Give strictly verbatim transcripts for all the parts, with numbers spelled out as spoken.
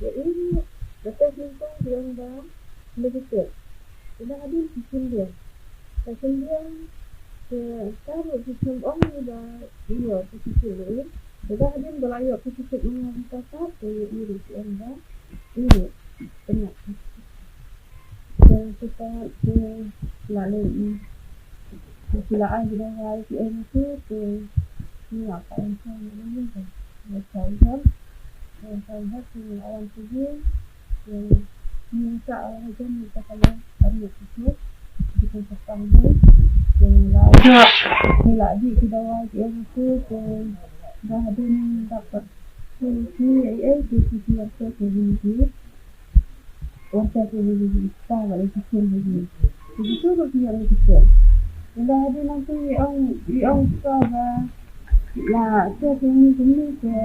Ïa i ruh, ka test nyngkong ki ong ba negative. Te da hadien ki shim biang. Ka shim biang, te ka ruh ki shim ong ba ïoh positive ïa i. Te da hadien ba la ïoh positive ïa i, ka pat te ïa i ruh ki ong ba i ruh kynnoh. Te kita te la leh i. Te ki la ai ki dawai ki em tu te ki la ka em tu ni ni te. Te ka em tu, te ka em tu ki la wan tu ji. Te ni ka ai jan ni ka ka la ari tu tu. Di ka ka ni. Te la ïoh ki la di ki dawai ki em tu te da hadien dapat. Te ki ai ai te ki ki la tu ki ni ki. Wan sa ki ni ki ta ba ki ki ni ki. Ki tu ki yang ki tu. Ila di nang tu i ong i ong sa ba la te ki ni ki ni ke.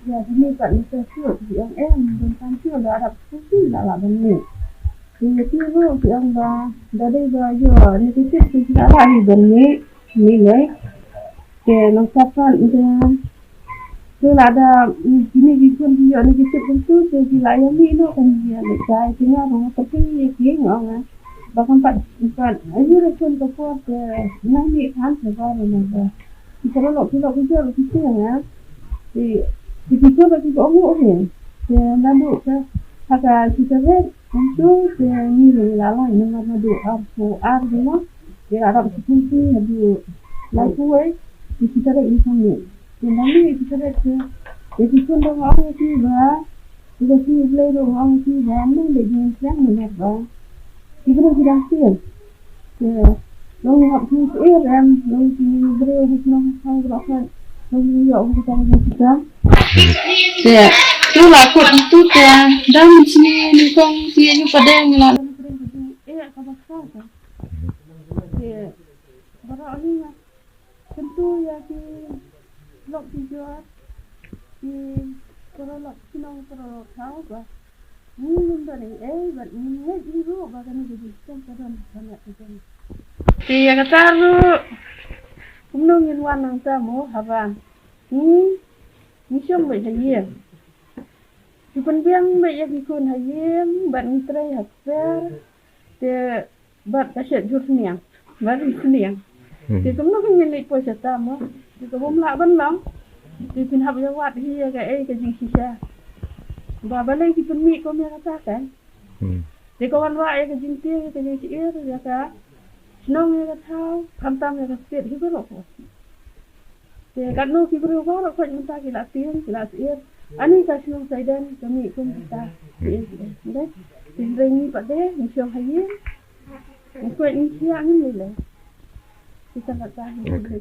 Ya ki ni ka ni ka tu ki ong em don kan tu la rap tu ki la la ban ni. Ki ni ki ru ki ong ba da dei ba yo ni ki tu ki la la ni ban ni ni le. Ke nang sa kan de. Te lada, mm, kine ki khun ki ïoh ne ki tip kumtu, te ki la ïa mih noh kan ki ïa leh kai, te nga ruh nga pyrthei ïa ki nga ong nga. Ba kan pat, pat, ayu re khun ka por te nga mih than te ba re na ba. Ki paralok ki lok ki jor ki tieng nga. Te, te ki khun ki ong u he. Te naduh ka, ha ka ki ka ret, kumtu, te ngi ruh la la, namar naduh arphew ar ki la. Te la dap ki khun ki haduh laiphew wei, te ki tarik ni ka mih. Te ngi ki tarik te, te ki khun dang ong ïa ki ba, te ka sngi U Blei dang ong ïa ki ba, mynta dei jingïaseng mynta ba. Ki briew ki dang tieng. Te long ïa ki syier em, long ki briew ki shnong ha shnong baroh khat. Long ki ïoh ki tang ki tang. Te tu la kut tu te dang sngi ni kong ti yu padeng la. Te baroh ni nga kyntu ïa ki lok ki jor, ki paralok shnong paralok thaw ba ngi ngim don ei ei bad ngi ngeit hi ruh ba kane ka jingshisha ka don ka met ka jong. Te ïa kata ruh kumno ngin wan nangta mo haba ngi, ngi shong beit ha ïing. Ki pynbiang beit ïa ki khun ha ïing bad ngi trei ha kper. Te bad ka shet jur sniang, bad ri sniang. Hmm. Te kumno ka ngin leit poi shata mo. Te ka bym lah ban long. Te phin hap ïa wad hi ïa kaei ka jingshisha. Ba balei ki pynmih kum ïa kata kan. Hmm. Te ka wanrah ïa ka jingtieng ïa ka jingsyier ïa ka shnong ïa ka thaw, khamtam ïa ka state hi baroh. Te katno ki briew baroh khoit mynta ki la tieng, ki la syier. Ani ka shnong Saiden ka mih kum kita. Syier syier. Te hynrei ngi pat de ngi shong ha ïing. Ngi khoit ngi shyiap ngim lei lei. Kita la ta ngi. Okay.